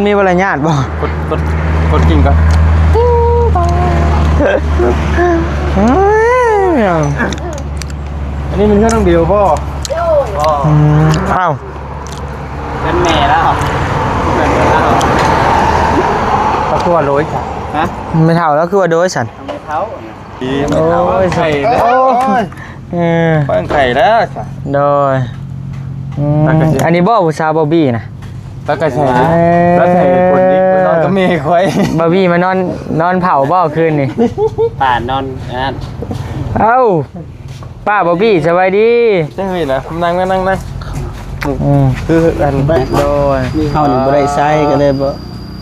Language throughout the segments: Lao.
ມີມາລະຍາດບໍ່? ກົດ ກົດ ກົດກິ່ງກ່ອນ. ເອີຍ ອັນນີ້ແມ່ນເຮືອນນ້ອງເບວບໍ່? ອືມ ອ້າວ ເປັນແມ່ລາວ ເປັນແມ່ລາວ. ລາວຄືວ່າໂດຍຊັ້ນ? ຮະ? ແມ່ເຖົ້າລາວຄືວ່າໂດຍຊັ້ນ? ແມ່ເຖົ້າ. ໂອ້ຍ ໄຂ້ແລ້ວ ໂອ້ຍ ເອີ ຂ້ອຍໄຂ້ແລ້ວຊະ. ໂດຍ ອືມ ອັນນີ້ບໍ່ ຜູ້ສາວບອບບີ້ນະ? ລາວກໍໃສ່ ເອີ ລາວໃສ່ຄົນນີ້ໄປນອນກັບແມ່ຂ້ອຍ. ບອບບີ້ມານອນ ນອນເຝົ້າບໍ່ຄືນນີ້? ປ້ານອນອັນນັ້ນ. ເອົ້າ ປ້າບອບບີ້ ສະບາຍດີ. ເຈົ້າເຫັນນະ ນັ່ງ ນັ່ງ ນັ່ງ ນັ່ງ ອືມ ຄືອັນ ໂດຍ ເຮົານີ້ບໍ່ໄດ້ໃຊ້ກໍເລີຍບໍ່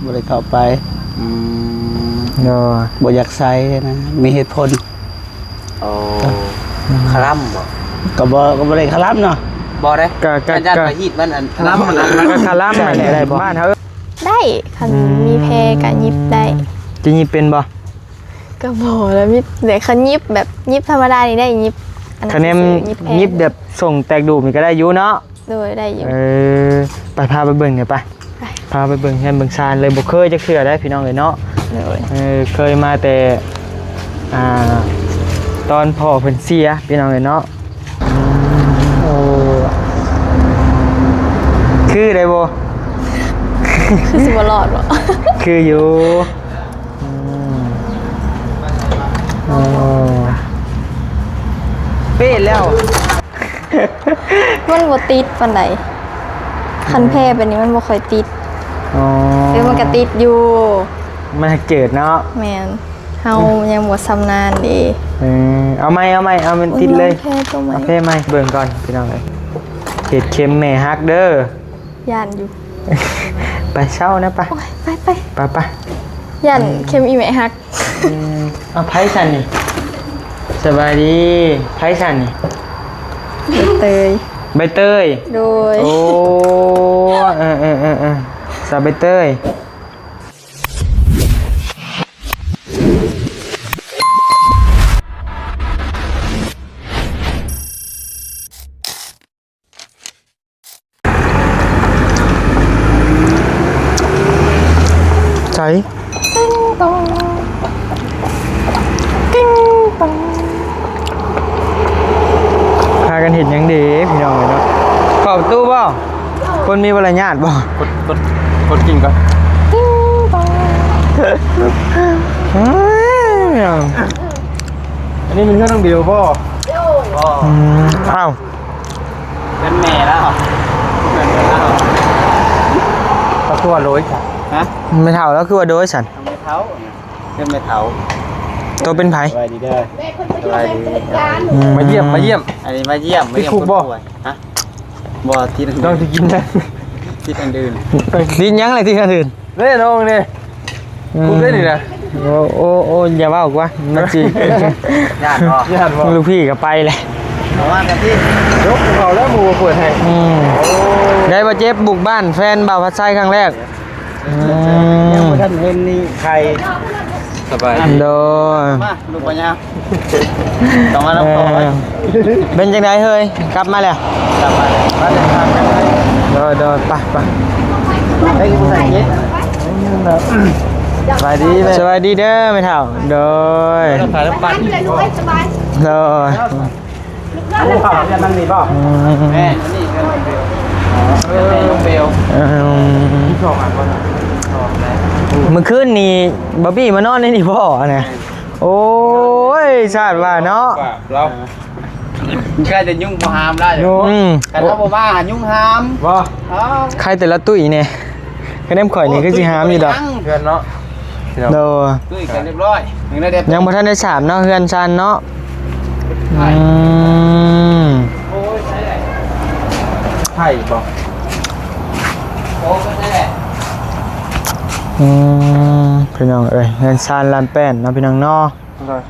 ບໍ່ໄດ້ເຂົ້າໄປ. ອືມ ໂດຍ ບໍ່ຢາກໃຊ້ນະ ມີເຫດຜົນ. ໂອ້ ຄະລຳບໍ່? ກໍບໍ່ ກໍບໍ່ໄດ້ຄະລຳເນາະ. ບໍ່ເດ້ ກະ ກະ ຢ້ານ ກະ ວ່າຮີດມັນອັນ ຄະລຳ ມັນ ມັນກໍຄະລຳນັ້ນແຫຼະ ໄດ້ບໍ່? ບ້ານເຮົາ ໄດ້ ຄັນ ອືມ ມີແພກໍຫຍິບໄດ້. ຈະຫຍິບເປັນບໍ່? ກໍບໍ່ລະ ມີແຕ່ຄັນຫຍິບແບບຫຍິບທຳມະດານີ້ໄດ້ ຫຍິບອັນນັ້ນ ຄະແນນ ຊື່ໆ ຫຍິບແພ ຫຍິບແບບສົ່ງແຕກດູບນີ້ກໍໄດ້ຢູ່ເນາະ. ໂດຍ ໄດ້ຢູ່. ເອີ ໄປ ພາໄປເບິ່ງແດ່ໄປ ໄປ ພາໄປເບິ່ງເຮືອນເບິ່ງຊານເລີຍ. ບໍ່ເຄີຍຈັກເທື່ອໄດ໋ພີ່ນ້ອງເອີຍເນາະ. ໂດຍ ເອີ ເຄີຍມາແຕ່ ອ່າ ຕອນພໍ່ເພິ່ນເສຍພີ່ນ້ອງເອີຍເນາະ. ໂອ້ ຄືໄດ້ບໍ່? ຄືຊິບໍ່ລອດບໍ່? ຄືຢູ່. ອືມ ໂອ້ ເປະແລ້ວ ມັນບໍ່ຕິດປານໃດ. ຄັນແພແບບນີ້ມັນບໍ່ຄ່ອຍຕິດ. ອໍ ເອີ ມັນກະຕິດຢູ່ ມັນເຈີດເນາະ. ແມ່ນ ເຮົາຍັງບໍ່ຊຳນານເດ້. ເອີ ເອົາໃໝ່ ເອົາໃໝ່ ເອົາມັນຕິດເລີຍ. ເອົາແພໃໝ່ ເອົາແພໃໝ່ ເບິ່ງກ່ອນພີ່ນ້ອງເອີຍ. ເຮັດເຂັມແມ່ຫັກເດີ. ຢ້ານຢູ່ ໄປເຊົ້ານະ ໄປ ໂອ້ຍ ໄປ ໄປ ໄປ ໄປ ຢ້ານເຂັມອີແມ່ຫັກ. ອືມ ເອົາ ໃຜຊັ້ນນີ້? ສະບາຍດີ ໃຜຊັ້ນນີ້? ໃບເຕີຍ ໃບເຕີຍ. ໂດຍ ໂອ້ ເອີ ເອີ ເອີ ເອີ ສາວໃບເຕີຍ. ໃສ ຕິງຕອງ ຕິງຕອງ ພາກັນເຮັດຫຍັງເດພີ່ນ້ອງເອີຍເນາະ? ເຂົ້າປະຕູບໍ່? ຄົນມີມາລະຍາດບໍ່? ກົດ ກົດ ກົດກິ່ງກ່ອນ. ຕິງຕອງ ເຮີ້ຍ ອັນນີ້ແມ່ນເຮືອນນ້ອງເບວບໍ່? ອືມ ອ້າວ ເປັນແມ່ລາວ ເປັນແມ່ລາວ. ລາວຄືວ່າໂດຍຊັ້ນ? ຮະ? ແມ່ເຖົ້າລາວຄືວ່າໂດຍຊັ້ນ? ແມ່ເຖົ້າ ເປັນແມ່ເຖົ້າ. ໂຕເປັນໃຜ? ສະບາຍດີເດີ ສະບາຍດີ. ອືມ ມາຢ້ຽມ ມາຢ້ຽມ. ອັນນີ້ມາຢ້ຽມ ມາຢ້ຽມຄົນປ່ວຍ. ຮະ? ບໍ່ ຕິດອັນອື່ນ ຕ້ອງຊິກິນນະ ຕິດອັນອື່ນ. ຕິດຫຍັງລະ ຕິດອັນອື່ນ? ເດ້ນ້ອງນີ້ ອືມ ຄຸບໄດ້ນີ້ນະ. ໂອ້ ໂອ້ ໂອ້ ຢ່າເວົ້າກວ່າ ມັນຊິ ຢ້ານບໍ່? ຢ້ານບໍ່? ລູກພີ່ກໍໄປແລ້ວ. ເອົາມາກັນຕິ ຍົກເຂົາແລ້ວ ໝູ່ເປີດໃຫ້. ອືມ ໂອ້ ໄດ້ມາເຈັບບຸກບ້ານແຟນບ່າວພັດໄຊຄັ້ງແລກ. ອືມ ຍັງບໍ່ທັນເຫັນນີ້ໄຂ່. ສະບາຍດີ ໂດຍ ມາ ລູກພະຍາ ຕ້ອງມານຳພໍ່ໄວ້. ເອີ ເປັນຈັ່ງໃດເຮີ້ຍ ກັບມາແລ້ວ? ກັບມາແລ້ວ ມາແລ້ວ ມາແລ້ວ. ໂດຍ ໂດຍ ໄປ ໄປ. ເອີ ສະບາຍດີແມ່ ສະບາຍດີເດີແມ່ເຖົ້າ. ໂດຍ ຂາຍນ້ຳປັ່ນ ໂດຍ. ອືມ ແມ່ນ ອັນນີ້ເປັນເບວ ເອີ ເປັນເບວ. ອືມ ມື້ຄືນນີ້ບາບີ້ມານອນໃນນີ້ບໍ່ນະ? ໂອ້ຍ ຊາດວ່າເນາະ ລາວ ມັນຄືແຕ່ຍຸງບໍ່ຫາມລາວ. ອືມ ຄັນເຮົາບໍ່ມາຫາຍຸງຫາມບໍ່? ເອີ ໃຄແຕ່ລະຕຸ້ຍແດ່. ຄະແນນຂ້ອຍນີ້ຄືຊິຫາມຢູ່ດອກ ເພື່ອນເນາະ. ໂດຍ ຕຸ້ຍກັນຮຽບຮ້ອຍ ຍັງບໍ່ທັນໄດ້ສາມເນາະ ເຮືອນຊານເນາະ. ອືມ ໂອ້ຍ ໃຊ່ແຫຼະ ໃຊ່ບໍ່? ໂອ້ຍ ໃຊ່ແຫຼະ. ອືມ ພີ່ນ້ອງເອີຍ ເຮືອນຊານລານແປ້ນເນາະ ພີ່ນ້ອງເນາະ. ໂດຍ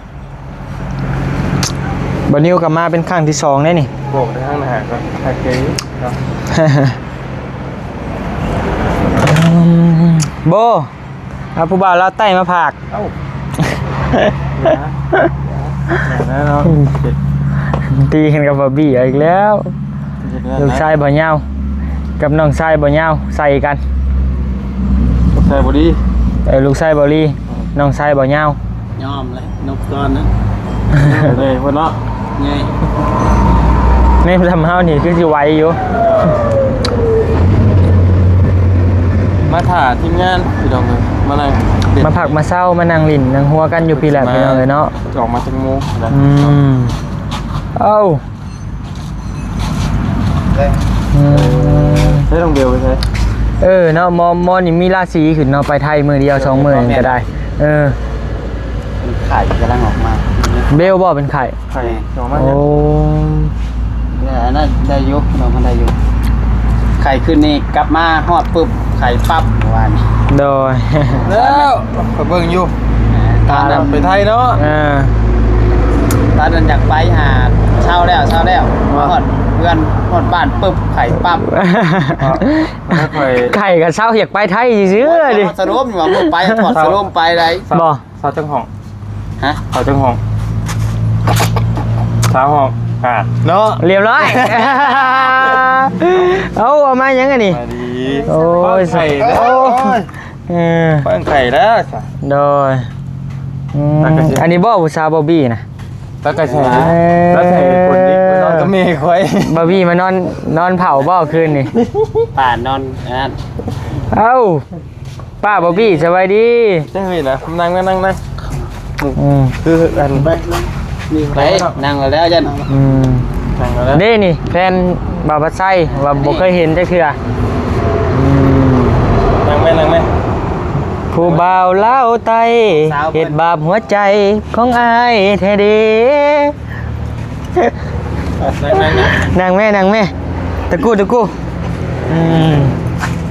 ບ່າວນິວກໍມາເປັນຄັ້ງທີສອງແລ້ວນີ້. ບອກໄດ້ທາງໜ້າກໍທັກເລີຍເນາະ. ອືມ ໂບ ເອົາຜູ້ບ່າວລາວໃຕ້ມາຝາກ. ເອົ້າ ຕີກັນກັບບາບີ້ເອົາອີກແລ້ວ. ລູກຊາຍບ່າວຍາວກັບນ້ອງຊາຍບ່າວຍາວໃສ່ກັນ. ໃສ່ບໍ່ດີ. ເອີ ລູກຊາຍເບົາລີ ອືມ ນ້ອງຊາຍເບົາຍາວ. ຍອມເລີຍ ນົບກ່ອນນະ. ເອີ ເພິ່ນເນາະ ໃຫຍ່ ແມ່ນ ສ່ຳເຮົານີ້ຄືຊິໄວຢູ່. ມາຖ້າທີມງານ ພີ່ນ້ອງເອີຍ ມານັ່ງ ມາພັກມາເຊົາ ມານັ່ງຫຼິ້ນນັ່ງຫົວກັນຢູ່ພີ້ແຫຼະ ມາ ພີ່ນ້ອງເອີຍເນາະ. ອອກມາຈັກໂມງນະ? ອືມ ເອົ້າ ອືມ ໃຊ້ນ້ອງເບວໄປໃສ? ເອີເນາະ ໝໍ ໝໍນີ້ມີລາສີຂຶ້ນເນາະ ໄປໄທມື້ດຽວສອງມື້ນີ້ກໍໄດ້. ເອີ ເປັນໄຂ້ກຳລັງອອກມາ. ເບວບໍ່ເປັນໄຂ້? ໄຂ້ອອກມາ. ໂອ້ ແຕ່ອັນນັ້ນໄດ້ຢູ່ ນ້ອງມັນໄດ້ຢູ່. ໄຂ້ຂຶ້ນນີ້ກັບມາຮອດປຶບ ໄຂ້ປັບເມື່ອວານນີ້. ໂດຍ ແລ້ວຂ້ອຍເບິ່ງຢູ່ ຕາດຳໄປໄທເນາະ. ເອີ ຕາດຳຢາກໄປຫາ ເຊົາແລ້ວ ເຊົາແລ້ວ ຮອດເຮືອນ ຮອດບ້ານປຶບ ໄຂ້ປັບ. ຂ້ອຍ ໄຂ້ກໍເຊົາ ຢາກໄປໄທຊື່ໆ ເດ. ຖອດສະໂລມຢູ່ວ່າ ບໍ່ໄປຖອດສະໂລມໄປໄດ້. ບໍ່ ເຊົາຈັກຫ້ອງ? ຮະ? ເຊົາຈັກຫ້ອງ? ຊາວຫ້ອງ. ອ່າ ເນາະ ຮຽບຮ້ອຍ. ເອົາ ເອົາມາຫຍັງອັນນີ້? ໂອ້ຍ ໄຂ້ເດີ. ໂອ້ຍ ເອີ ໄຂ້ແລ້ວ. ໂດຍ ອືມ ອັນນີ້ບໍ່ ຜູ້ສາວບອບບີ້ນະ? ແລ້ວກໍໃສ່ ເອີ ແລ້ວໃສ່ຄົນນີ້ໄປນອນກັບແມ່ຂ້ອຍ. ບອບບີ້ມານອນ ນອນເຝົ້າບໍ່ຄືນນີ້? ປ້ານອນອັນນັ້ນ. ເອົ້າ ປ້າບອບບີ້ ສະບາຍດີ. ເຈົ້າເຮີ້ຍນະ ນັ່ງ ນັ່ງ ນັ່ງ ນັ່ງ. ອືມ ຄືອັນ ໄປ ນັ່ງແລ້ວ ອືມ ນັ່ງແລ້ວ. ເດ້ນີ້ ແຟນບ່າວພັດໄຊ ວ່າບໍ່ເຄີຍເຫັນຈັກເທື່ອ. ອືມ ນັ່ງແມ່ ນັ່ງແມ່. ຜູ້ບ່າວລາວໃຕ້ ສາວເພິ່ນ ເຮັດບາບຫົວໃຈຂອງອ້າຍແທ້ເດ. ນັ່ງ ນັ່ງ ນັ່ງ ນັ່ງແມ່ ນັ່ງແມ່ ຕະກູ້ ຕະກູ້. ອືມ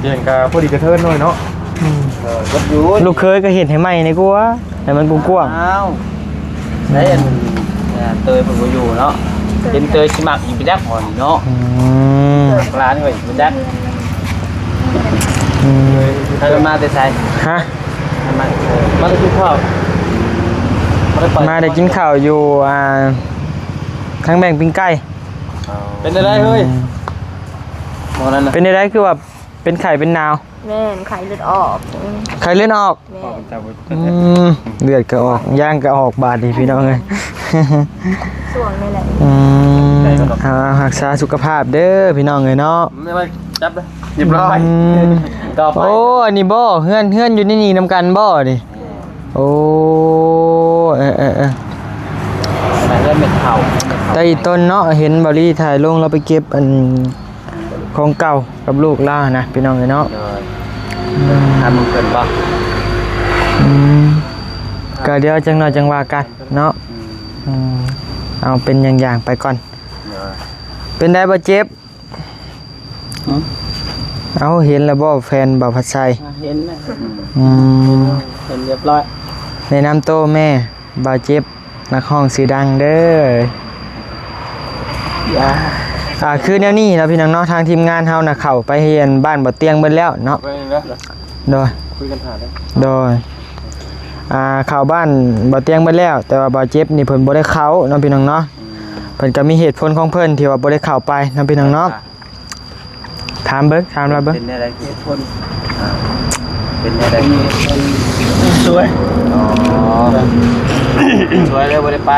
ຕຽງກະພໍດີກະເທີນໜ້ອຍເນາະ. ອືມ ເອີ ເບິດຢູ່. ລູກເຂີຍກໍເຮັດໃຫ້ໃໝ່ນີ້ກວ່າ ໃຫ້ມັນກວ້າງໆ. ອ້າວ ໄດ້ອັນ ເອີ ເຕີຍເພິ່ນບໍ່ຢູ່ເນາະ. ເຫັນເຕີຍຊິມັກອີກໄປຈັກໝໍນີ້ເນາະ. ອືມ ມັກຫຼານຂ້ອຍອີກໄປຈັກ. ອືມ ເພິ່ນມາແຕ່ໃສ? ຮະ? ມາ ເອີ ມາແຕ່ກິນເຂົ້າ. ມາແຕ່ກິນເຂົ້າຢູ່ ອ່າ ທາງແບ່ງປີ້ງໄກ່. ເປັນໄດ້ເຮີ້ຍ? ອືມ ໝໍນັ້ນນະ ເປັນໄດ້ ຄືວ່າເປັນໄຂ້ເປັນໜາວ? ແມ່ນ ໄຂ້ເລືອດອອກ. ອືມ ໄຂ້ເລືອດອອກ. ແມ່ນ ອືມ ເລືອດກໍອອກ ຢາງກໍອອກ ບາດນີ້ພີ່ນ້ອງເອີຍ. ຊ່ວງນີ້ແຫຼະ. ອືມ ເອົາ ຮັກສາສຸຂະພາບເດີພີ່ນ້ອງເອີຍເນາະ. ຈັບເລີຍ ຮຽບຮ້ອຍ. ອືມ ຕໍ່ໄປ. ໂອ້ ອັນນີ້ບໍ່ ເຮືອນ ເຮືອນຢູ່ໃນນີ້ນຳກັນບໍ່ນີ້? ໂອ້ ເອີ ເອີ ເອີ ເຮືອນແມ່ເຖົ້າ ແຕ່ອີ່ຕົນເນາະ ເຫັນບ່າວລີຖ່າຍລົງ ລາວໄປເກັບອັນ ຂອງເກົ່າກັບລູກລາວນະ ພີ່ນ້ອງເອີຍເນາະ. ໂດຍ ອືມ ຖາມເບິ່ງເພິ່ນບໍ່? ອືມ ກໍດຽວຈັກໜ້ອຍຈັ່ງວ່າກັນເນາະ. ອືມ ອືມ ເອົາເປັນຢ່າງໆໄປກ່ອນ. ໂດຍ ເປັນໄດບໍ່ເຈັບ? ຫຶ? ເອົາ ເຫັນແລ້ວບໍ່ແຟນບ່າວພັດໄຊ? ອ່າ ເຫັນແລ້ວ. ອືມ ເຫັນຮຽບຮ້ອຍ. ແນະນຳໂຕແມ່ ບ່າວເຈັບ ນັກຮ້ອງຊື່ດັງເດີ. ອ່າ ຄືແນວນີ້ເນາະ ພີ່ນ້ອງເນາະ ທາງທີມງານເຮົານະ ເຂົ້າໄປຮຽນບ້ານບໍ່ຕຽງເບິດແລ້ວເນາະ. ໂດຍ ຄຸຍກັນຖ້າເດີ. ໂດຍ ອ່າ ເຂົ້າບ້ານບໍ່ຕຽງເບິດແລ້ວ ແຕ່ວ່າບ່າວເຈັບນີ້ເພິ່ນບໍ່ໄດ້ເຂົ້າເນາະ ພີ່ນ້ອງເນາະ. ອືມ ເພິ່ນກໍມີເຫດຜົນຂອງເພິ່ນທີ່ວ່າບໍ່ໄດ້ເຂົ້າໄປເນາະ ພີ່ນ້ອງເນາະ. ອ່າ ຖາມເບິ່ງ ຖາມລາວເບິ່ງ. ເປັນແນວໃດເຫດຜົນ? ອ່າ ເປັນແນວໃດ? ສວຍ. ອໍ ສວຍເລີຍບໍ່ໄດ້ໄປ.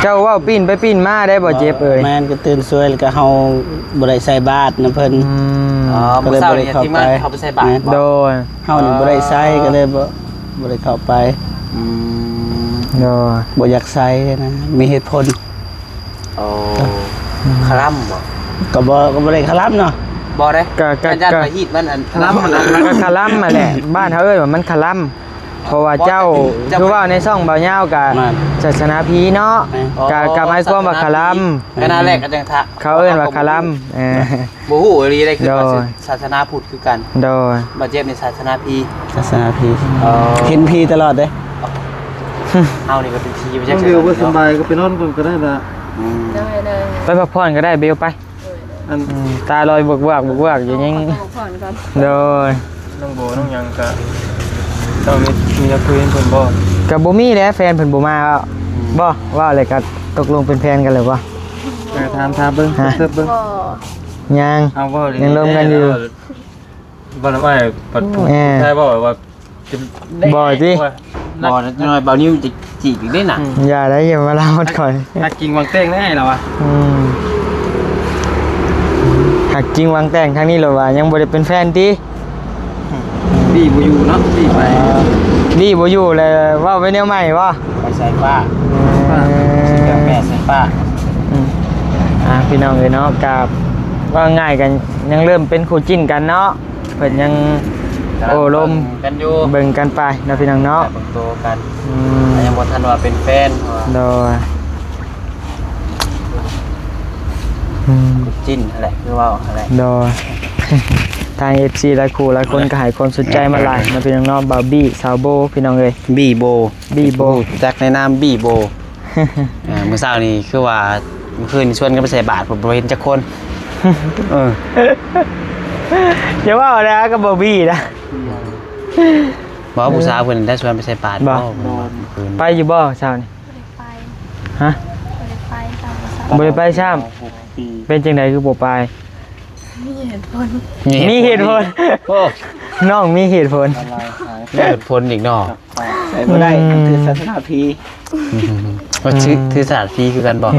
ເຈົ້າເວົ້າປີ້ນໄປປີ້ນມາໄດ້ບໍ່ເຈັບເອີຍ? ແມ່ນ ກໍຕື່ນສວຍ ແລ້ວກໍເຮົາບໍ່ໄດ້ໃສ່ບາດນຳເພິ່ນ. ອືມ ອໍ ກໍເລີຍບໍ່ໄດ້ເຂົ້າໄປ. ມື້ເຊົ້ານີ້ທີມງານເຂົ້າໄປໃສ່ບາດ. ແມ່ນ ໂດຍ ເຮົານີ້ບໍ່ໄດ້ໃສ່ ອໍ ກໍເລີຍບໍ່ ບໍ່ໄດ້ເຂົ້າໄປ. ອືມ ໂດຍ ບໍ່ຢາກໃສ່ນະ ມີເຫດຜົນ. ໂອ້ ອືມ ຄະລຳບໍ່? ກໍບໍ່ ກໍບໍ່ໄດ້ຄະລຳເນາະ. ບໍ່ເດ້ ກະ ກະ ຢ້ານ ຢ້ານ ກະ ປະຮີດມັນອັນ ຄະລຳຫັ້ນນະ ກະຄະລຳຫັ້ນແຫຼະ ບ້ານເຮົາເອີ້ນວ່າມັນຄະລຳ. ເພາະວ່າເຈົ້າ ເຈົ້າ ຄືເວົ້າໃນຊ່ອງບ່າວຍາວກະ ແມ່ນ ສາສະໜາຜີເນາະ. ແມ່ນ ກະ ອໍ ກະໝາຍຄວາມວ່າຄະລຳ ສາສະໜາຜີ ຄະນະແລກກໍຈັ່ງທະ ເຂົາເອີ້ນວ່າຄະລຳ. ເອີ ບໍ່ຮູ້ອີ່ຫຼີເດ້ ຄິດວ່າ ໂດຍ ສາສະໜາພຸດຄືກັນ. ໂດຍ ບ່າວເຈັບນີ້ສາສະໜາຜີ. ສາສະໜາຜີ. ອໍ ເຫັນຜີຕະຫຼອດເດ້. ເຮົານີ້ກໍເປັນຜີບໍ່ຈັກ. ເບວບໍ່ສະບາຍກໍໄປນອນກ່ອນກໍໄດ້ລະ. ອືມ ໄດ້ໆ ໄປພັກຜ່ອນກໍໄດ້ ເບວໄປ. ໂດຍໆ ອັນ ອືມ ຕາລອຍບວກໆ ບວກໆຢູ່ຍັງ ຂໍພັກຜ່ອນກ່ອນ. ໂດຍ ນ້ອງໂບ ນ້ອງຫຍັງກະ ເຈົ້າມີ ມີແນວຄຸຍນຳເພິ່ນບໍ່? ກະບໍ່ມີແຫຼະ ແຟນເພິ່ນບໍ່ມາ. ອືມ ບໍ່ ເວົ້າແລ້ວກະຕົກລົງເປັນແຟນກັນແລ້ວບໍ່? ເອີ ຖາມ ຖາມເບິ່ງ ຮະ ເສິບເບິ່ງ. ບໍ່ ຍັງ ເອົາ ເວົ້າດີໆ ຍັງລົມກັນຢູ່. ບໍ່ນຳອ້າຍ ບັດຜູ້ ແມ່ ຜູ້ຊາຍເວົ້າວ່າ ບໍ່ຕິ ບໍ່ ຈັກໜ້ອຍເບົານິ້ວຈະຈີບອີກເດ້ນະ. ອືມ ຢ່າໄດ້ ຢ່າມາລາວຮອດຂ້ອຍ ຮັກຈິງຫວັງແຕ່ງເດ້ອ້າຍລາວວ່າ. ອືມ ຮັກຈິງຫວັງແຕ່ງ ທາງນີ້ລະວ່າຍັງບໍ່ໄດ້ເປັນແຟນຕິ. ບີບໍ່ຢູ່ເນາະ ບີໄປ ບີບໍ່ຢູ່ແລ້ວ ເວົ້າໄປແນວໃໝ່ບໍ່? ໄປສາຍຟ້າ ເອີ ເຄື່ອງແປສາຍຟ້າ. ອືມ ອ່າ ພີ່ນ້ອງເອີຍເນາະ ກະເວົ້າງ່າຍກັນ ຍັງເລີ່ມເປັນຄູ່ຈິ້ນກັນເນາະ ເພິ່ນຍັງໂອ້ລົມກັນຢູ່ ເບິ່ງກັນໄປເນາະ ພີ່ນ້ອງເນາະ ເບິ່ງໂຕກັນ. ອືມ ຍັງບໍ່ທັນວ່າເປັນແຟນ ໂດຍ ອືມ ຄູ່ຈິ້ນຫັ້ນແຫຼະ ຄືເວົ້າຫັ້ນແຫຼະ ໂດຍ. ທາງເອັຟຊີຫຼາຍຄູ່ຫຼາຍຄົນກໍໃຫ້ຄວາມສົນໃຈມາຫຼາຍເນາະ ພີ່ນ້ອງເນາະ ບ່າວບີ ສາວໂບ ພີ່ນ້ອງເອີຍ ບີໂບ ບີໂບ ຮູ້ຈັກໃນນາມບີໂບ. ອ່າ ມື້ເຊົ້ານີ້ຄືວ່າ ມື້ຄືນນີ້ຊວນກັນໄປໃສ່ບາດ ບໍ່ເຫັນຈັກຄົນ. ເອີ ຢ່າເວົ້າແລ້ວ ກໍບໍ່ບີນະ ບໍ່ ຜູ້ສາວເພິ່ນໄດ້ຊວນໄປໃສ່ບາດບໍ່? ບໍ່ ມື້ຄືນ ໄປຢູ່ບໍ່ເຊົ້ານີ້? ບໍ່ໄດ້ໄປ ຮະ? ບໍ່ໄດ້ໄປ ເຊົ້າບໍ່ໄດ້ໄປຊ້ຳ. ເປັນຈັ່ງໃດຄືບໍ່ໄປ? ມີເຫດຜົນ ມີເຫດຜົນ ໂອ້ ນ້ອງມີເຫດຜົນ ມີເຫດຜົນອີກເນາະ ໃສ່ບໍ່ໄດ້ ອືມ ຖືສາສະໜາຜີ ອືມ ວ່າຖື ອືມ ຖືສາສະໜາຜີຄືກັນບໍ່?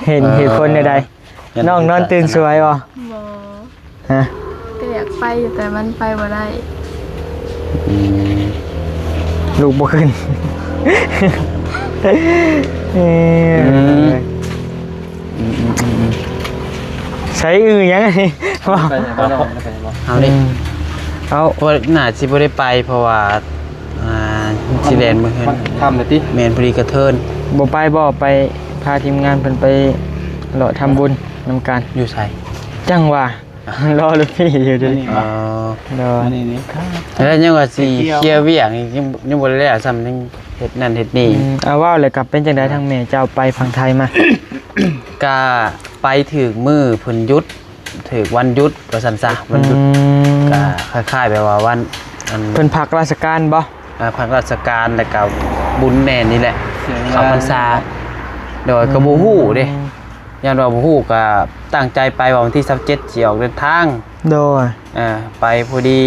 ເຫັນ ເອີ ເຫດຜົນແນວໃດ? ນ້ອງນອນຕື່ນສວຍບໍ່? ບໍ່ ຮະ? ກໍຢາກໄປຢູ່ ແຕ່ມັນໄປບໍ່ໄດ້. ອືມ ລຸກບໍ່ຂຶ້ນ ເອີ ອືມ ອືມ ອືມ ອືມ ໃຊ້ອືຫຍັງອັນນີ້? ໄປໄສບໍ່ນ້ອງ? ໄປໄສບໍ່? ເຮົານີ້ ອືມ ເອົາ ວ່າໜ້າຊິບໍ່ໄດ້ໄປ ເພາະວ່າ ອ່າ ຊິແລ່ນມື້ຄືນ ຄ່ຳແລ້ວຕິ? ແມ່ນ ພໍດີກະເທີນ ບໍ່ໄປບໍ່? ໄປພາທີມງານເພິ່ນໄປເລາະທຳບຸນນຳກັນ. ຢູ່ໃສ? ຈັ່ງວ່າ ລໍລຸດພີ້ຢູ່ເດ. ອໍ ໂດຍ ແລ້ວຍັງວ່າຊິເຄຍວຽກນີ້ ຍັງ ຍັງບໍ່ໄດ້ແລ້ວຊ້ຳ ຍັງເຮັດນັ້ນເຮັດນີ້. ອືມ ເອົາ ເວົ້າແລ້ວກໍເປັນຈັ່ງໃດ ທາງແມ່ເຈົ້າໄປຝັ່ງໄທມາ? ກະໄປຖືກມື້ເພິ່ນຢຸດ ຖືກວັນຢຸດວ່າຊັ້ນຊະ ວັນຢຸດ. ອືມ ກະຄ້າຍໆແບບວ່າວັນ ອັນ ເພິ່ນພັກລາຊະການບໍ່? ອ່າ ພັກລາຊະການ ແລ້ວກະບຸນແມ່ນນີ້ແຫຼະ ເຂົ້າພັນສາ. ໂດຍ ອືມ ກໍບໍ່ຮູ້ເດ້ ຢ້ານວ່າບໍ່ຮູ້ ກໍຕັ້ງໃຈໄປວ່າວັນທີຊາວເຈັດຊິອອກເດີນທາງ. ໂດຍ ເອີ ໄປພໍດີ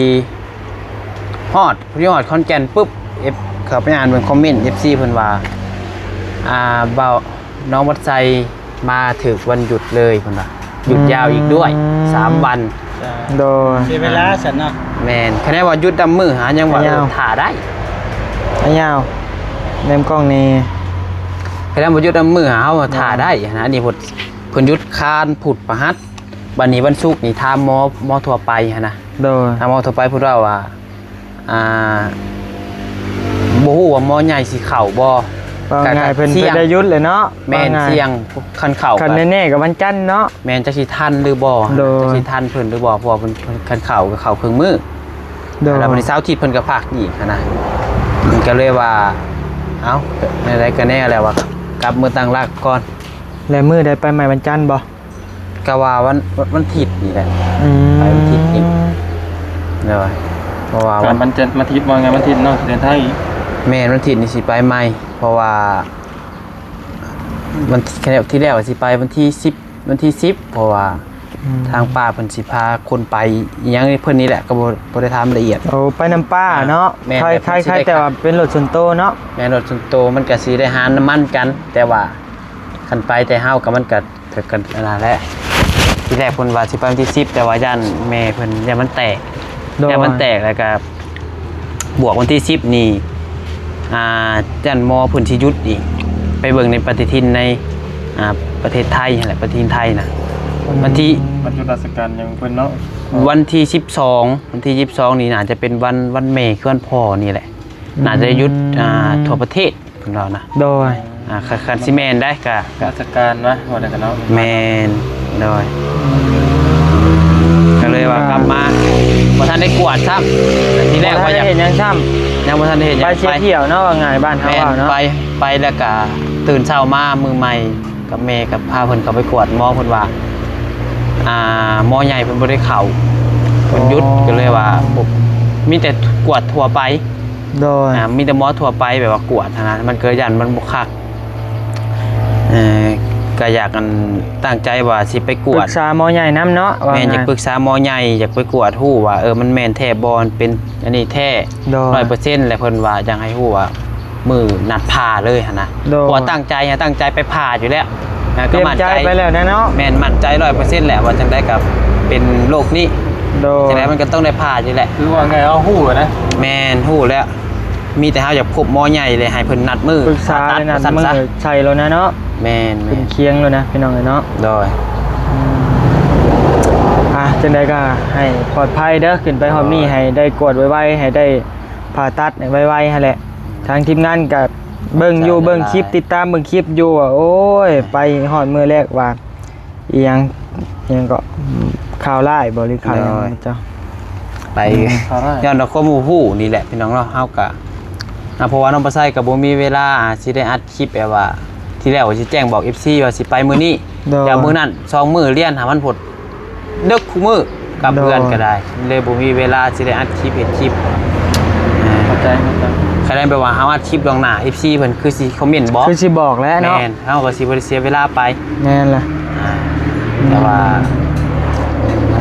ຮອດ ພໍດີຮອດຂອນແກ່ນປຶບ ເອັຟ ເຂົ້າໄປອ່ານເບິ່ງຄອມເມັນ ເອັຟຊີ ເພິ່ນວ່າ ອ່າ ເບົາ ນ້ອງວັດໄຊມາຖືກວັນຢຸດເລີຍ ເພິ່ນວ່າ ຢຸດຍາວອີກດ້ວຍ ອືມ ສາມວັນ. ໂດຍ ເສຍເວລາຊັ້ນເນາະ. ແມ່ນ ຄະແນນວ່າຢຸດນຳມື້ຫາຍັງວ່າ ເອີ ຖ້າໄດ້ ຍາວ ແນມກ້ອງແດ່. ຄະແນນວ່າຢຸດນຳມື້ຫາເຮົາ ໂດຍ ຖ້າໄດ້ຫັ້ນນະ. ອັນນີ້ເພິ່ນ ເພິ່ນຢຸດຄານ ພຸດ ພະຫັດ ບັດນີ້ວັນສຸກນີ້ຖາມໝໍ ໝໍທົ່ວໄປຫັ້ນນະ. ໂດຍ ຖາມໝໍທົ່ວໄປ ເພິ່ນເວົ້າວ່າ ອ່າ ບໍ່ຮູ້ວ່າໝໍໃຫຍ່ຊິເຂົ້າບໍ່. ເວົ້າງ່າຍ ເພິ່ນ ເພິ່ນໄດ້ຢຸດແລ້ວເນາະ. ແມ່ນ ວ່າງ່າຍ ສ່ຽງ ຄັນເຂົ້າ ຄັນແນ່ໆກໍວັນຈັນເນາະ. ແມ່ນ ຈັກຊິທັນຫຼືບໍ່. ໂດຍ ຈັກຊິທັນເພິ່ນຫຼືບໍ່ ເພາະວ່າເພິ່ນ ເພິ່ນ ຄັນເຂົ້າກໍເຂົ້າເຄິ່ງມື້. ໂດຍ ແລ້ວບັດນີ້ເສົາອາທິດເພິ່ນກໍພັກອີກຫັ້ນນະ. ມັນກໍເລີຍວ່າ ເອົ້າ ແນວໃດກໍແນວແລ້ວວ່າ ກັບເມືອຕັ້ງຫຼັກກ່ອນ. ແລ້ວມື້ໃດໄປໃໝ່ ວັນຈັນບໍ່? ກະວ່າວັນ ວັນ ວັນທິດນີ້ແຫຼະ. ອືມ ໄປວັນທິດນີ້. ໂດຍ ເພາະວ່າວັນຈັນ ວັນທິດ ວ່າໄງ ວັນທິດເນາະ ຊິເດີນທາງອີກ. ແມ່ນ ວັນທິດນີ້ຊິໄປໃໝ່ ເພາະວ່າວັນ ທີແລກວ່າຊິໄປວັນທີສິບ ວັນທີສິບ ເພາະວ່າ ອືມ ທາງປ້າເພິ່ນຊິພາຄົນໄປອີ່ຫຍັງເພິ່ນນີ້ແຫຼະ ກໍບໍ່ ບໍ່ໄດ້ຖາມລະອຽດ. ໂອ້ ໄປນຳປ້າເນາະ. ອ່າ ແມ່ນ ໃຄ່ ໃຄ່ ໃຄ່ແຕ່ວ່າເປັນລົດສ່ວນໂຕເນາະ. ແມ່ນ ລົດສ່ວນໂຕ ມັນກະຊິໄດ້ຫານຳມັນກັນ ແຕ່ວ່າຄັນໄປແຕ່ເຮົາກໍ ມັນກະ ກໍ ກໍອັນນັ້ນແຫຼະ. ທີແລກເພິ່ນວ່າຊິໄປວັນທີສິບ ແຕ່ວ່າຢ້ານແມ່ເພິ່ນ ຢ້ານມັນແຕກ. ໂດຍ ຢ້ານມັນແຕກ ແລ້ວກໍບວກວັນທີສິບນີ້ ອ່າ ຢ້ານໝໍເພິ່ນຊິຢຸດອີກ ໄປເບິ່ງໃນປະຕິທິນໃນ ອ່າ ປະເທດໄທຫັ້ນແຫຼະ ປະຕິທິນໄທນະ. ອືມ ວັນທີ ວັນຢຸດລາຊະການຫຍັງເພິ່ນເນາະ. ວັນທີສິບສອງ ວັນທີສິບສອງນີ້ໜ້າຈະເປັນວັນ ວັນແມ່ ຄືວັນພໍ່ນີ້ແຫຼະ. ອືມ ໜ້າຈະຢຸດ ອ່າ ທົ່ວປະເທດ ເພິ່ນເວົ້ານະ. ໂດຍ ອ່າ ຄັນ ຄັນຊິແມ່ນໄດ໋ກະ ລາຊະການວະ ວ່າໄດ້ກັນເນາະ. ແມ່ນ ໂດຍ ກໍເລີຍວ່າ ອ່າ ກັບມາ ບໍ່ທັນໄດ້ກວດຊ້ຳ. ທີແລກວ່າຢາກ ບໍ່ທັນໄດ້ເຮັດຫຍັງຊ້ຳ ຍັງບໍ່ທັນໄດ້ເຮັດຫຍັງ. ໄປເສຍທ່ຽວເນາະ ວ່າງ່າຍ ບ້ານເຮົາເວົ້າເນາະ. ແມ່ນ ໄປ ໄປແລ້ວກະຕື່ນເຊົ້າມາມື້ໃໝ່ ກັບແມ່ກໍພາເພິ່ນເຂົ້າໄປກວດໝໍ ເພິ່ນວ່າ ອ່າ ໝໍໃຫຍ່ເພິ່ນບໍ່ໄດ້ເຂົ້າ ເພິ່ນຢຸດ. ອໍ ກໍເລີຍວ່າ ບໍ່ ມີແຕ່ກວດທົ່ວໄປ. ໂດຍ ອ່າ ມີແຕ່ໝໍທົ່ວໄປ ແບບວ່າກວດຫັ້ນນະ ມັນກໍຢ້ານມັນບໍ່ຄັກ. ເອີ ກໍຢາກ ອັນ ຕັ້ງໃຈວ່າຊິໄປກວດ ປຶກສາໝໍໃຫຍ່ນຳເນາະ ວ່າ ແມ່ນ ຢາກ ງ່າຍໆ ປຶກສາໝໍໃຫຍ່ ຢາກໄປກວດຮູ້ວ່າ ເອີ ມັນແມ່ນແທ້ບໍ່ ເປັນອັນນີ້ແທ້ ໂດຍ ຮ້ອຍເປີເຊັນ ແລ້ວເພິ່ນວ່າຢາກໃຫ້ຮູ້ວ່າມື້ນັດຜ່າເລີຍຫັ້ນນະ ໂດຍ ເພາະວ່າຕັ້ງໃຈ ຕັ້ງໃຈໄປຜ່າຢູ່ແລ້ວ ນະ ກໍໝັ້ນໃຈ ຕຽມໃຈໄປແລ້ວນະເນາະ ແມ່ນ ໝັ້ນໃຈຮ້ອຍເປີເຊັນແຫຼະ ວ່າຈັ່ງໃດກໍເປັນໂລກນີ້ ໂດຍ ຈັ່ງໃດມັນກໍຕ້ອງໄດ້ຜ່າຢູ່ແຫຼະ ຄືວ່າໄງ ເຮົາຮູ້ແລ້ວນະ ແມ່ນ ຮູ້ແລ້ວ ມີແຕ່ເຮົາຢາກພົບໝໍໃຫຍ່ ແລະ ໃຫ້ເພິ່ນນັດມື້ ປຶກສາ ຜ່າຕັດ ແລະ ນັດມື້ໃສ່ໂລດນະເນາະ ແມ່ນໆ ຂຶ້ນຄຽງໂລດນະ ພີ່ນ້ອງເອີຍເນາະ ໂດຍ ອືມ ອ່າ ຈັ່ງໃດກໍໃຫ້ປອດໄພເດີ ຂຶ້ນໄປຮອບນີ້ ໂດຍ ໃຫ້ໄດ້ກວດໄວໆ ໃຫ້ໄດ້ຜ່າຕັດໄວໆ ຫັ້ນແຫຼະ ທາງທີມງານກໍເບິ່ງຢູ່ ເບິ່ງຄລິບ ຕິດຕາມເບິ່ງຄລິບຢູ່ ໂອ້ຍ ໄປຮອດມື້ແລກວ່າ ອີຫຍັງ ອີຫຍັງເກາະ ຂ່າວຮ້າຍບໍ່ ຫຼືຂ່າວຫຍັງ ໂດຍ ເຈົ້າ ໄປ ອືມ ຍ້ອນວ່າຄວາມບໍ່ຮູ້ນີ້ແຫຼະ ພີ່ນ້ອງເນາະ ເຮົາກະ ອ່າ ເພາະວ່ານ້ອງປາໄຊກໍບໍ່ມີເວລາ ອ່າ ຊິໄດ້ອັດຄລິບແບບວ່າ ທີແລກວ່າຊິແຈ້ງບອກເອັຟຊີວ່າຊິໄປມື້ນີ້ ໂດຍ ແຕ່ມື້ນັ້ນສອງມື້ລຽນຫາ ມັນພົດດຶກຄູ່ມື້ກັບ ໂດຍ ເພື່ອນກໍໄດ້ ເລີຍບໍ່ມີເວລາຊິໄດ້ອັດຄລິບ ເຮັດຄລິບ ອ່າ ເຂົ້າໃຈ ເຂົ້າໃຈ ຄັນແມ່ນແບບວ່າເຮົາອັດຄລິບລ່ວງໜ້າ ເອັຟຊີເພິ່ນຄືຊິຄອມເມັນບໍ ຄືຊິບອກແຫຼະເນາະ ແມ່ນ ເຮົາກໍຊິບໍ່ໄດ້ເສຍເວລາໄປ ແມ່ນລະ ອ່າ ອືມ ແຕ່ວ່າ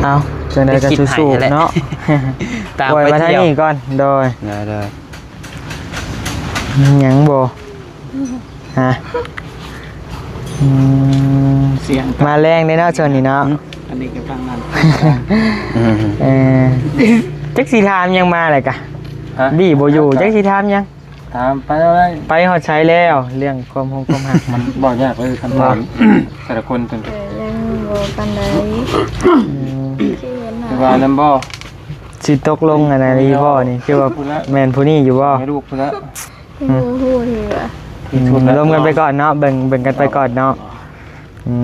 ເອົາ ຈັ່ງໃດກໍສູ້ໆເນາະ ຕາມໄປທ່ຽວ ໂອ້ຍ ມາທາງນີ້ກ່ອນ ໂດຍ ໂດຍໆ ມີຫຍັງບໍ່ ຮະ ອືມ ສຽງ ມາແລງເດ້ເນາະ ຊ່ວງນີ້ເນາະ ອັນນີ້ກໍຟັງນັ້ນ ເອີ ຈັກຊິຖາມຫຍັງມາແຫຼະກະ ຮະ ບີບໍ່ຢູ່ ຮະ ຈັກຊິຖາມຫຍັງ ຖາມໄປເລີຍ ໄປຮອດໃສແລ້ວ ເລື່ອງຄວາມຮົງຄວາມຮັກ ມັນເວົ້າຍາກເລີຍ ຄັນຖາມແຕ່ລະຄົນເພິ່ນ ເອີ ຍັງບໍ່ປານໃດ ອືມ ຄືວ່ານັ້ນບໍ່ ຊິຕົກລົງອັນນັ້ນອີ່ບໍ່ນີ້ ຄືວ່າແມ່ນຜູ້ນີ້ຢູ່ບໍ່ ໃຫ້ລູກພຸ້ນລະ ອືມ ບໍ່ຮູ້ເທື່ອ ອືມ ລົມກັນໄປກ່ອນເນາະ ເບິ່ງ ເບິ່ງກັນໄປກ່ອນເນາະ ອື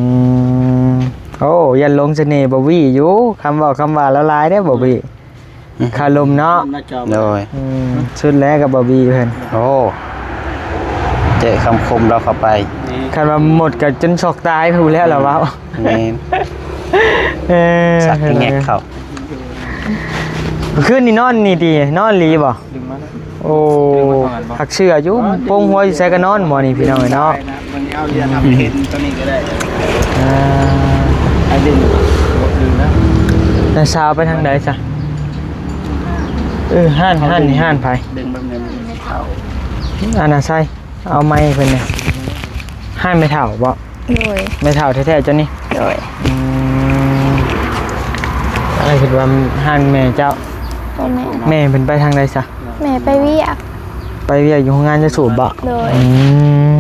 ມ ໂອ້ ຢ້ານຫຼົງສະເໜ່ບາວວີຢູ່ ຄຳເວົ້າຄຳວ່າລາວຫຼາຍເດ້ບາວວີ ຄາລົມເນາະ ໂດຍ ອືມ ສຸດແລ້ວກັບບາວວີເພິ່ນ ໂອ້ ເຈະຄຳຄົມລາວເຂົ້າໄປ ຄັນວ່າໝົດກໍຈົນຊອກຕາຍພຸ້ນແລ້ວລາວເວົ້າ ແມ່ນ ເອີ ສັກແງກເຂົ້າ ຄືນນີ້ນອນນີ້ຕິ ນອນອີ່ຫຼີບໍ່? ໂອ້ ຄັກເຊື່ອຢູ່ ໂປ່ງຫົວຢູ່ໃສກໍນອນໝໍນີ້ ພີ່ນ້ອງເອີຍເນາະ ອ່າ ນ້າສາວໄປທາງໃດຊະ? ເອີ ຮ້ານ ຮ້ານນີ້ຮ້ານໃຜ? ອັນນາໄຊ ເອົາໄມເພິ່ນແດ່ ຮ້ານແມ່ເຖົ້າບໍ? ໂດຍ ແມ່ເຖົ້າແທ້ໆເຈົ້ານີ້? ໂດຍ ອືມ ອ້າຍຄິດວ່າຮ້ານແມ່ເຈົ້າ ບໍ່ແມ່ນ ແມ່ເພິ່ນໄປທາງໃດຊະ? ແມ່ໄປວຽກ ໄປວຽກຢູ່ໂຮງງານຢາສູບບໍ? ໂດຍ ອືມ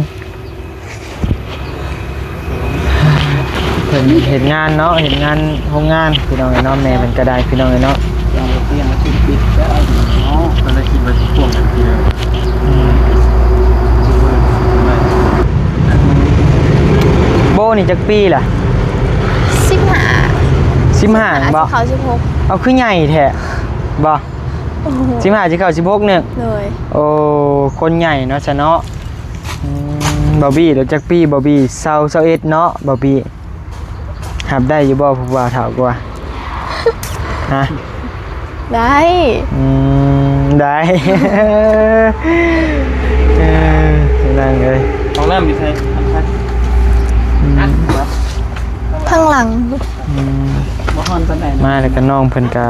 ເພິ່ນເຮັດງານເນາະ ເຮັດງານໂຮງງານ ພີ່ນ້ອງເອີຍເນາະ ແມ່ເພິ່ນກໍໄດ້ ພີ່ນ້ອງເອີຍເນາະ ຍັງບໍ່ປ່ຽນ ມັນຕິດໆ ເນາະ ກໍເລີຍຄິດວ່າຊິພວກນັ້ນ ອືມ ໂບນີ້ຈັກປີລະ? ສິບຫ້າ ສິບຫ້າ ສິບຫ້າ ບໍ່? ເຂົ້າສິບຫົກ ເອົາ ຄືໃຫຍ່ແທ້ ບໍ່? ໂອ້ໂຫ ສິບຫ້າ ຊິເຂົ້າສິບຫົກໜຶ່ງ ໂດຍ ໂອ້ ຄົນໃຫຍ່ເນາະຊະເນາະ ອືມ ບາວບີລະຈັກປີ? ບາວບີ ຊາວ ຊາວເອັດເນາະ ບາວບີ ຮັບໄດ້ຢູ່ບໍ່ ຜູ້ບ່າວເຖົ້າກວ່າ? ຮະ? ໄດ້ ອືມ ໄດ້ ເອີ ນາງເອີຍ ຫ້ອງນ້ຳຢູ່ໃສ? ອືມ ທາງຫຼັງ ອືມ ບໍ່ຮ້ອນປານໃດ ມາແລ້ວກໍນ້ອງເພິ່ນກໍ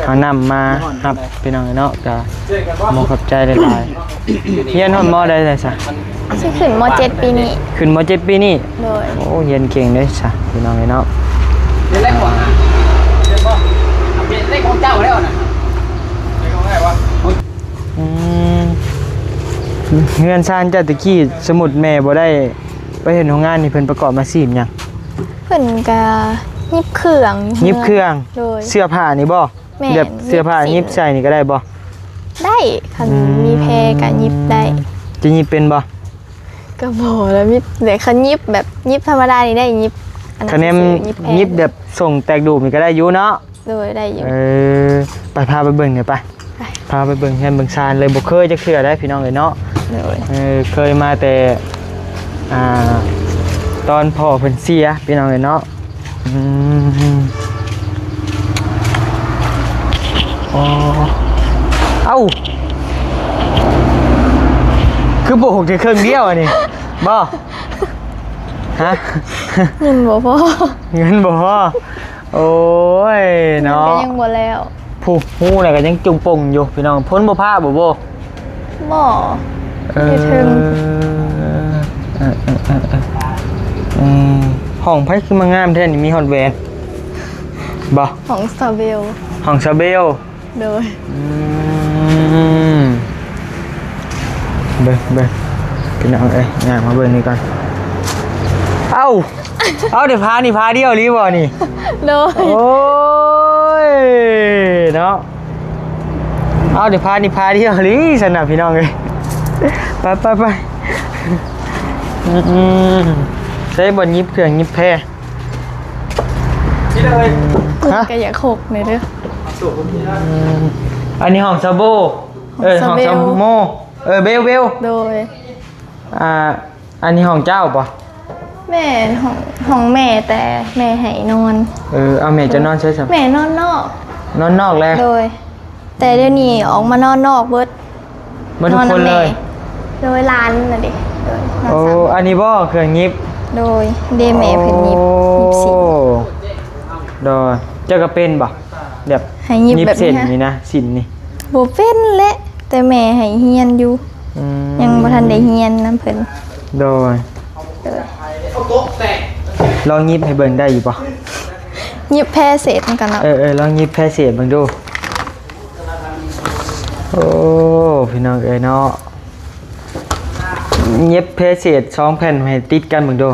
ເອົານ້ຳມາຮັບ ພີ່ນ້ອງເນາະ ກໍຂໍຂອບໃຈຫຼາຍໆ ຮຽນຮອດ ມໍ ໃດແລ້ວຊະ? ຊິຂຶ້ນ ມໍ ເຈັດ ປີນີ້ ຂຶ້ນ ມໍ ເຈັດ ປີນີ້ ໂດຍ ໂອ້ ຮຽນເກັ່ງເດ້ຊະ ພີ່ນ້ອງເນາະ ເປັນເລກຂອງ ເປັນເລກຂອງເຈົ້າແລ້ວນະ ເລກຂອງໃຜວະ? ອືມ ເຮືອນຊານເຈົ້າແຕ່ກີ້ ສົມມຸດແມ່ບໍ່ໄດ້ໄປເຮັດໂຮງງານນີ້ ເພິ່ນປະກອບອາຊີບຫຍັງ? ເພິ່ນກະຫຍິບເຄື່ອງຢູ່ເຮືອນ ຫຍິບເຄື່ອງ ໂດຍ ເສື້ອຜ້ານີ້ບໍ່? ແມ່ນ ແບບເສື້ອຜ້າຫຍິບໃສ່ນີ້ກໍໄດ້ບໍ່? ໄດ້ ຄັນ ອືມ ມີແພກະຫຍິບໄດ້ ຈະຫຍິບເປັນບໍ່? ກະບໍ່ລະ ມີແຕ່ຄັນຫຍິບແບບຫຍິບທຳມະດານີ້ໄດ້ ຫຍິບອັນນັ້ນ ຄັນແມ່ນ ຊື່ໆ ຫຍິບແພ ຫຍິບແບບສົ່ງແຕກດູບນີ້ກໍໄດ້ຢູ່ເນາະ? ໂດຍ ໄດ້ຢູ່ ເອີ ໄປ ພາໄປເບິ່ງແດ່ໄປ ໄປ ພາໄປເບິ່ງເຮືອນເບິ່ງຊານເລີຍ ບໍ່ເຄີຍຈັກເທື່ອໄດ໋ ພີ່ນ້ອງເອີຍເນາະ ໂດຍ ເອີ ເຄີຍມາແຕ່ ອ່າ ຕອນພໍ່ເພິ່ນເສຍ ພີ່ນ້ອງເອີຍເນາະ ອືມ ໂອ້ ເອົ້າ ຄືໂບກແຕ່ເຄິ່ງດຽວອັນນີ້ ບໍ່? ຮະ? ເງິນບໍ່ພໍ ເງິນບໍ່ພໍ. ໂອ້ຍເນາະ ເງິນກໍຍັງບໍ່ແລ້ວ. ຜູ້ຮູ້ແລ້ວກໍຍັງຈຸ່ງປົ່ງຢູ່ພີ່ນ້ອງ. ຝົນບໍ່ຟ້າບໍ່? ບໍ່ ບໍ່. ເອີ ຢູ່ເທິງ ເອີ ເອີ ເອີ ເອີ ຫ້ອງໃຜຄືມາງາມແທ້ນີ້? ມີຮອດແຫວນບໍ່? ຫ້ອງສາວເບວ ຫ້ອງສາວເບວ. ໂດຍ ອືມ ເບິ່ງ ເບິ່ງ ພີ່ນ້ອງເອີຍ ຍ່າງມາເບິ່ງນີ້ກ່ອນ. ເອົ້າ ເອົ້າ ໄດ້ຜ້ານີ້ຜ້າດຽວອີ່ຫຼີບໍ່ນີ້? ໂດຍ ໂອ້ຍເນາະ ເອົ້າ ໄດ້ຜ້ານີ້ຜ້າດຽວອີ່ຫຼີຊັ້ນນະ ພີ່ນ້ອງເອີຍ. ໄປ ໄປ ໄປ ອືມ ໃຊ້ບ່ອນຫຍິບເຄື່ອງຫຍິບແພ. ຮະ? ກໍຢາກຫົກແດ່ເດີ. ອືມ ອັນນີ້ຫ້ອງສາວໂບ ເອີ ຫ້ອງສາວໂມ ເອີ ເບວ ເບວ. ໂດຍ ອ່າ ອັນນີ້ຫ້ອງເຈົ້າບໍ່? ແມ່ນ ຫ້ອງ ຫ້ອງແມ່ ແຕ່ແມ່ໃຫ້ນອນ. ເອີ ເອົາ ແມ່ເຈົ້ານອນໃສຊັ້ນ? ແມ່ນອນນອກ ນອນນອກແລ້ວ. ໂດຍ ແຕ່ດຽວນີ້ອອກມານອນນອກເບິດ. ໝົດທຸກຄົນເລີຍ? ໂດຍ ຫຼານນະເດ. ໂດຍ ໂອ້ ອັນນີ້ບໍ່ເຄື່ອງຫຍິບ? ໂດຍ ເດ ແມ່ເພິ່ນຫຍິບ ໂອ້ ຫຍິບສິນ. ໂດຍ ເຈົ້າກໍເປັນບໍ່? ແບບໃຫ້ຫຍິບ ຫຍິບເສັ້ນນີ້ນະ ສິນນີ້? ບໍ່ເປັນແຫຼະ ແຕ່ແມ່ໃຫ້ຮຽນຢູ່. ອືມ ຍັງບໍ່ທັນໄດ້ຮຽນນຳເພິ່ນ. ໂດຍ ໂດຍ ລອງຫຍິບໃຫ້ເບິ່ງໄດ້ຢູ່ບໍ່? ຫຍິບແພເສດນຳກັນເນາະ. ເອີ ເອີ ລອງຫຍິບແພເສດເບິ່ງດູ. ໂອ້ ພີ່ນ້ອງເອີຍເນາະ ຫຍິບແພເສດສອງແຜ່ນໃຫ້ຕິດກັນເບິ່ງດູ.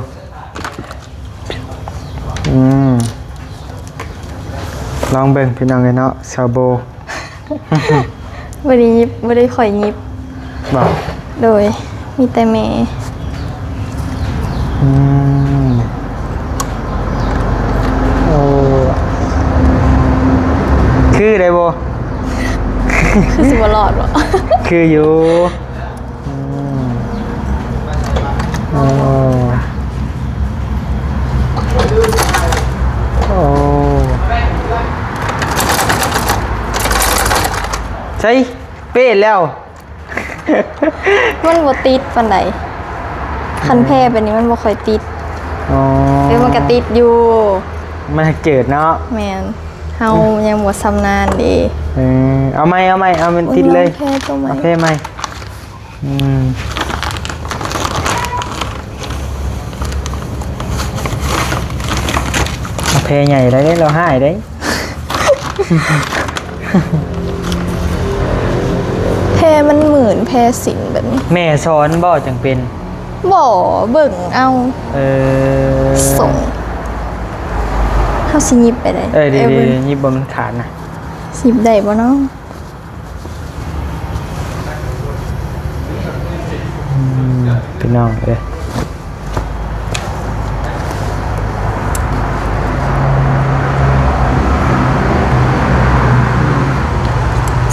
ອືມ ລອງເບິ່ງພີ່ນ້ອງເອີຍເນາະ ສາວໂບ. ບໍ່ໄດ້ຫຍິບ ບໍ່ໄດ້ຄ່ອຍຫຍິບ. ບໍ່? ໂດຍ ມີແຕ່ແມ່. ອືມ ໂອ້ ຄືໄດ້ບໍ່? ຄືຊິບໍ່ລອດບໍ່? ຄືຢູ່. ອືມ ໂອ້ ໂອ້ ໃສ່ ເປະແລ້ວ. ມັນບໍ່ຕິດປານໃດ ຄັນແພແບບນີ້ມັນບໍ່ຄ່ອຍຕິດ. ອໍ ເອີ ມັນກະຕິດຢູ່ ມັນຫາກເຈີດເນາະ. ແມ່ນ ເຮົາຍັງບໍ່ຊຳນານເດ້. ເອີ ເອົາໃໝ່ ເອົາໃໝ່ ເອົາມັນຕິດເລີຍ. ເອົາແພໂຕໃໝ່ ເອົາແພໃໝ່. ອືມ ເອົາແພໃຫຍ່ໄດ້ເດ້ ລາວຮ້າຍເດ້. ແພມັນໝື່ນ ແພສິນແບບນີ້. ແມ່ສອນບໍ່ ຈັ່ງເປັນ? ບໍ່ ເບິ່ງເອົາ. ເອີ ສົ່ງ ເຮົາຊິຫຍິບໄປໄດ້. ເອີ ດີໆ ຫຍິບບໍ່ ມັນຂາດນະ. ຫຍິບໄດ້ບໍ່ເນາະ? ອືມ ພີ່ນ້ອງເອີຍ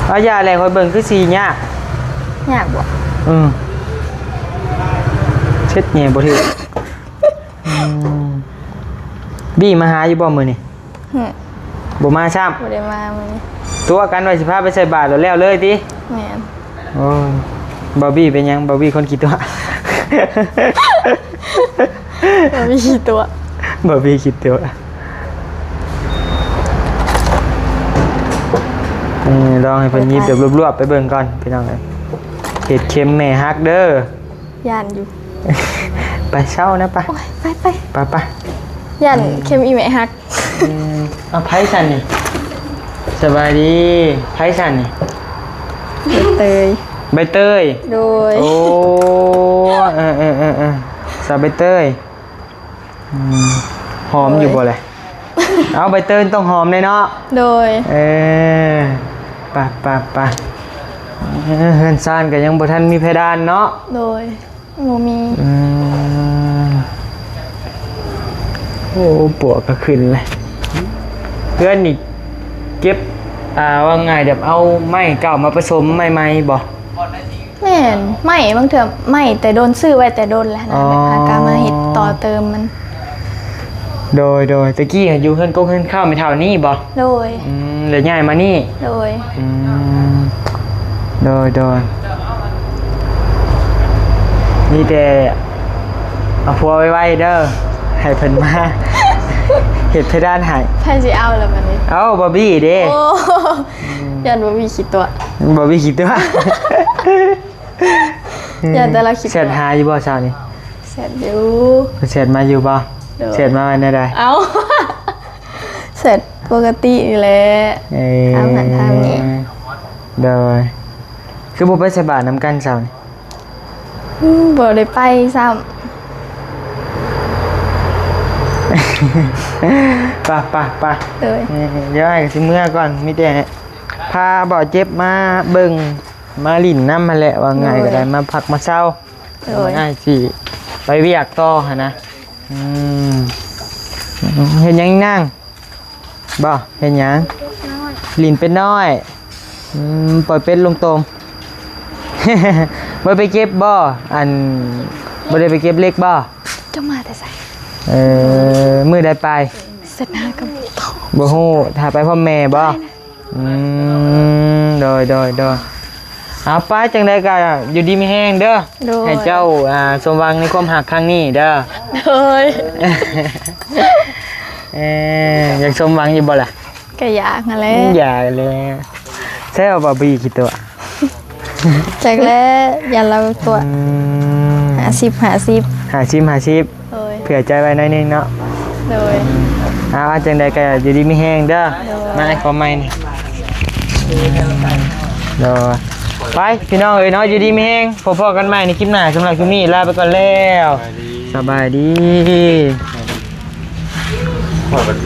ເອົາ ຢ່າແຫຼະ ຂ້ອຍເບິ່ງຄືຊິຍາກ. ຍາກບໍ່? ອືມ ເຮັດແຫຍ່ບໍ່ຖືກ. ອືມ ບີມາຫາຢູ່ບໍ່ມື້ນີ້? ຫຶ ບໍ່ມາຊ້ຳ. ບໍ່ໄດ້ມາມື້ນີ້. ຕົວະກັນວ່າຊິພາໄປໃສ່ບາດ ແລ້ວເລີຍຕິ? ແມ່ນ. ໂອ້ຍ ບາບີເປັນຫຍັງ? ບາບີຄົນຂີ້ຕົວະ. ບາບີຂີ້ຕົວະ. ບາບີຂີ້ຕົວະ. ນີ້ລອງໃຫ້ເພິ່ນຍິບແບບລວບໆ ໄປເບິ່ງກ່ອນ ພີ່ນ້ອງເອີຍ. ເຫັດເຂັມແມ່ຮັກເດີ. ຢ້ານຢູ່. ໄປເຊົານະ ໄປ. ໂອ້ຍ ໄປ ໄປ ໄປ ໄປ. ຢ້ານເຂັມອີແມ່ຮັກ. ອືມ ເອົາ ໃຜຊັ້ນນີ້? ສະບາຍດີ. ໃຜຊັ້ນນີ້? ໃບເຕີຍ. ໃບເຕີຍ. ໂດຍ. ໂອ້ ເອີ ເອີ ເອີ ເອີ ສາວໃບເຕີຍ. ອືມ ຫອມຢູ່ບໍ່ແລະ? ເອົາ ໃບເຕີຍຕ້ອງຫອມແດ່ເນາະ. ໂດຍ. ເອີ ປະ ປະ ປະ. ເອີ ເຮືອນຊານກໍຍັງບໍ່ທັນມີເພດານເນາະ. ໂດຍ. ບໍ່ມີ. ອືມ ໂອ້ ປວກກໍຂຶ້ນເລີຍ. ເຮືອນນີ້ເກັບ ອ່າ ວ່າງ່າຍແບບເອົາໄມ້ເກົ່າມາປະສົມໄມ້ໃໝ່ບໍ່? ແມ່ນ ໄມ້ ບາງເທື່ອໄມ້ແຕ່ດົນ ຊື້ໄວ້ແຕ່ດົນແລ້ວນະ. ອໍ ແບບຫາກະມາເຮັດຕໍ່ເຕີມມັນ. ໂດຍ ໂດຍ. ແຕ່ກີ້ຢູ່ເຮືອນກົກເຮືອນເຄົ້າແມ່ເຖົ້ານີ້ບໍ່? ໂດຍ. ອືມ ແລ້ວຍ້າຍມານີ້? ໂດຍ. ອືມ ໂດຍ ໂດຍ. ມີແຕ່ ເອົາຜົວໄວໆເດີ ໃຫ້ເພິ່ນມາເຮັດເພດານໃຫ້. ໃຜຊິເອົາລະບັດນີ້? ເອົາ ບາບີເດ້. ໂອ້ ຢ້ານບາບີຂີ້ຕົວະ. ບາບີຂີ້ຕົວະ. ຢ້ານແຕ່ລາວຂີ້ຕົວະ. ແຊັດຫາຢູ່ບໍ່ເຊົ້ານີ້? ແຊັດຢູ່. ເພິ່ນແຊັດມາຢູ່ບໍ່? ໂດຍ. ແຊັດມາວ່າແນວໃດ? ເອົ້າ ແຊັດປົກກະຕິນີ້ແຫຼະ. ເອີ ຖາມຫັ້ນຖາມນີ້. ໂດຍ. ຄືບໍ່ໄປໃສ່ບາດນຳກັນເຊົ້ານີ້? ອືມ ບໍ່ໄດ້ໄປຊ້ຳ. ໄປ ໄປ ໄປ. ໂດຍ. ເອີ ດຽວອ້າຍກໍຊິເມືອກ່ອນ ມີແຕ່ພາບ່າວເຈັບມາເບິ່ງ ມາຫຼິ້ນນຳຫັ້ນແຫຼະ ວ່າງ່າຍກໍໄດ້. ໂດຍ. ມາພັກມາເຊົາ. ໂດຍ. ອ້າຍຊິໄປວຽກຕໍ່ຫັ້ນນະ. ອືມ ເຮັດຫຍັງນາງ? ບໍ່ເຮັດຫຍັງ. ເປັດນ້ອຍ. ຫຼິ້ນເປັດນ້ອຍ. ອືມ ປ່ອຍເປັດລົງຕົມ. ບໍ່ໄປເກັບບໍ່? ອັນ ບໍ່ໄດ້ໄປເກັບເຫຼັກບໍ່? ເຈົ້າມາແຕ່ໃສ? ເອີ ມື້ໃດໄປ? ເສັດໜ້າກັບ ບໍ່ຮູ້. ຖ້າໄປພ້ອມແມ່ບໍ່? ອືມ ໂດຍ ໂດຍ ໂດຍ. ເອົາ ໄປ ຈັ່ງໃດກໍຢູ່ດີມີແຮງເດີ. ໂດຍ. ໃຫ້ເຈົ້າ ອ່າ ສົມຫວັງໃນຄວາມຮັກຄັ້ງນີ້ເດີ. ໂດຍ. ເອີ ຢາກສົມຫວັງຢູ່ບໍ່ລະ? ກໍຢາກຫັ້ນແຫຼະ. ຢາກແຫຼະ. ແຊວບໍ່ບີຂີ້ຕົວະ? ຈັກແຫຼະ ຢ້ານລາວຕົວະ. ອືມ ຫ້າສິບ ຫ້າສິບ ຫ້າສິບ ຫ້າສິບ. ໂດຍ. ເຜື່ອໃຈໄວ້ໜ້ອຍໜຶ່ງເນາະ. ໂດຍ. ເອົາ ຈັ່ງໃດກໍຢູ່ດີມີແຮງເດີ. ໂດຍ. ມາ ຂໍໄມ້ນີ້. ໂດຍ. ໄປ ພີ່ນ້ອງເອີຍເນາະ ຢູ່ດີມີແຮງ ພົບພໍ້ກັນໃໝ່ໃນຄລິບໜ້າ. ສຳລັບຄລິບນີ້ລາໄປກ່ອນແລ້ວ. ສະບາຍດີ. ພໍ້ກັນ